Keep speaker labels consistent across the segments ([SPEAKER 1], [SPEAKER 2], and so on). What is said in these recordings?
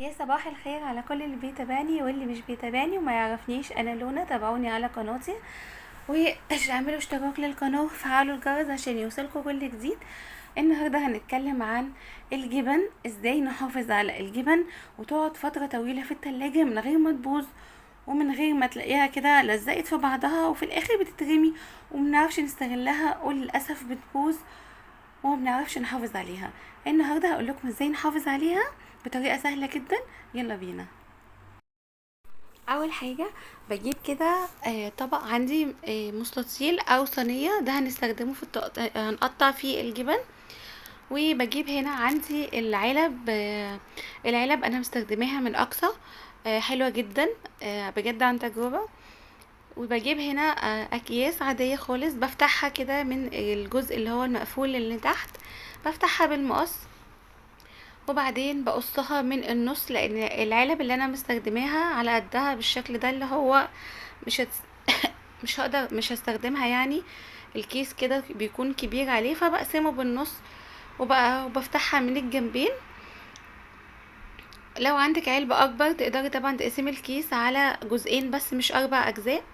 [SPEAKER 1] يا صباح الخير على كل اللي بيتابعني واللي مش بيتابعني وما يعرفنيش. انا لونا، تابعوني على قناتي واعملوا اشتراك للقناة وفعلوا الجرس عشان يوصلكوا كل جديد. النهارده هنتكلم عن الجبن، ازاي نحافظ على الجبن وتقعد فترة طويلة في التلاجة من غير ما تبوظ ومن غير ما تلاقيها كده لزقت في بعضها وفي الاخر بتترمي ومنعرفش نستغلها وللاسف بتبوظ وما بنعرفش نحافظ عليها. النهارده هقول لكم ازاي نحافظ عليها بطريقة سهلة جدا، يلا بينا. اول حاجة بجيب كده طبق عندي مستطيل او صينية، ده هنستخدمه في هنقطع فيه الجبن. وبجيب هنا عندي العلب، العلب انا مستخدماها من اقصى، حلوة جدا، بجد عن تجربه. وبجيب هنا اكياس عادية خالص، بفتحها كده من الجزء اللي هو المقفول اللي تحت، بفتحها بالمقص وبعدين بقصها من النص، لان العلب اللي انا مستخدماها على قدها بالشكل ده اللي هو مش هقدر، مش هستخدمها، يعني الكيس كده بيكون كبير عليه، فبقسمه بالنص وبفتحها من الجنبين. لو عندك علبة اكبر تقدري طبعا تقسمي الكيس على جزئين بس، مش 4 اجزاء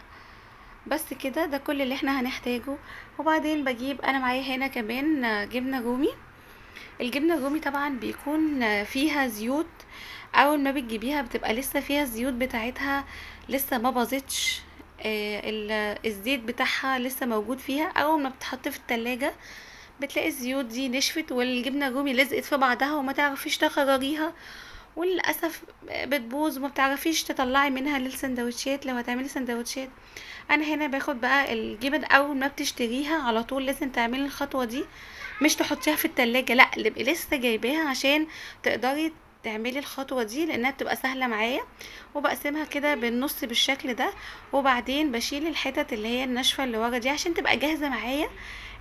[SPEAKER 1] بس كده. ده كل اللي احنا هنحتاجه. وبعدين بجيب انا معايا هنا كمان جبنة رومي. الجبنة الرومي طبعا بيكون فيها زيوت، اول ما بتجيبيها بتبقى لسه فيها الزيوت بتاعتها، لسه ما باظتش، الزيت بتاعها لسه موجود فيها. اول ما بتحط في التلاجة بتلاقي الزيوت دي نشفت والجبنة الرومي لزقت في بعضها وما تعرفيش تخرجيها، وللاسف بتبوظ وما بتعرفيش تطلعي منها للسندوتشات لو هتعملي سندوتشات. انا هنا باخد بقى الجبن اول ما بتشتريها على طول لازم تعملي الخطوة دي، مش تحطيها في التلاجة، لا اللي بقى لسه جايباها عشان تقدري تعملي الخطوة دي لانها بتبقى سهلة معايا. وبقسمها كده بالنص بالشكل ده، وبعدين بشيل الحتت اللي هي الناشفه اللي ورا دي عشان تبقى جاهزة معايا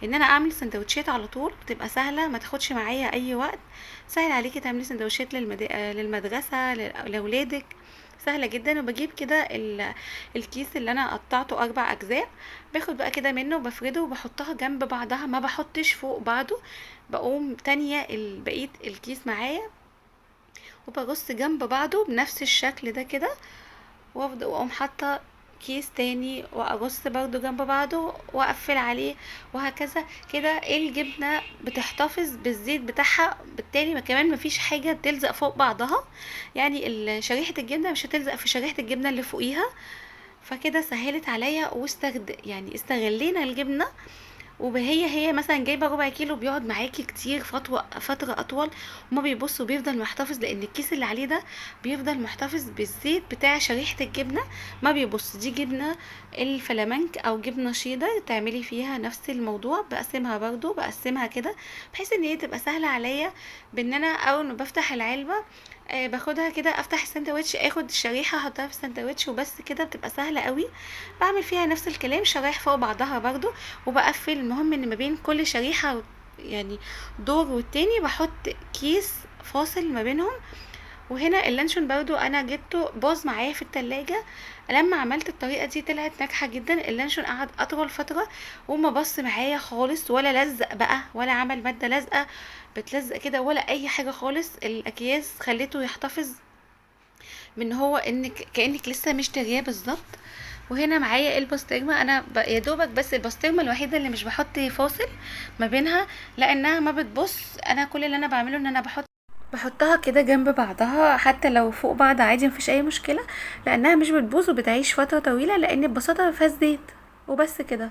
[SPEAKER 1] ان انا اعمل سندوتشات على طول، بتبقى سهلة ما تاخدش معايا اي وقت. سهل عليكي تعملي سندوتشات للمدرسة، لاولادك، سهلة جدا. وبجيب كده الكيس اللي انا قطعته 4 اجزاء، باخد بقى كده منه وبفرده وبحطها جنب بعضها، ما بحطش فوق بعضه. بقوم تانية بقية الكيس معايا وبرص جنب بعضه بنفس الشكل ده كده، واقوم حاطه كيس تاني وارص برضو جنب بعضه واقفل عليه، وهكذا كده. الجبنة بتحتفظ بالزيت بتاعها، بالتالي ما كمان مفيش حاجة بتلزق فوق بعضها، يعني شريحة الجبنة مش هتلزق في شريحة الجبنة اللي فوقيها. فكده سهلت عليا استغلينا الجبنة. وهي مثلا جايبه ربع كيلو بيقعد معاكي كتير فترة اطول، وما بيبص وبيفضل محتفظ، لان الكيس اللي عليه ده بيفضل محتفظ بالزيت بتاع شريحة الجبنة ما بيبص. دي جبنه الفلامنك او جبنه شيدر تعملي فيها نفس الموضوع، بقسمها برضو، بقسمها كده بحيث ان هي تبقى سهلة عليا، بان انا اول ما بفتح العلبة، باخدها كده افتح السندوتش، اخد الشريحة احطها في السندوتش وبس كده، بتبقى سهلة قوي. بعمل فيها نفس الكلام، شرايح فوق بعضها برضو وبقفل. المهم ان ما بين كل شريحة دور والتاني بحط كيس فاصل ما بينهم. وهنا اللانشون برضو انا جبته باظ معايا في التلاجة، لما عملت الطريقة دي طلعت ناجحة جدا. اللانشون قعد اطول فترة وما باظ معايا خالص، ولا لزق بقى ولا عمل مادة لازقة بتلزق كده ولا اي حاجة خالص. الاكياس خليته يحتفظ من هو انك كأنك لسه مشترياه بالظبط. وهنا معايا البسطرمه، انا يا دوبك بس البسطرمه الوحيدة اللي مش بحط فاصل ما بينها لانها ما بتبص. انا كل اللي انا بعمله ان انا بحطها كده جنب بعضها، حتى لو فوق بعض عادي مفيش اي مشكلة، لانها مش بتبوظ وبتعيش فترة طويلة، لان ببساطة ما فيهاش زيت. وبس كده.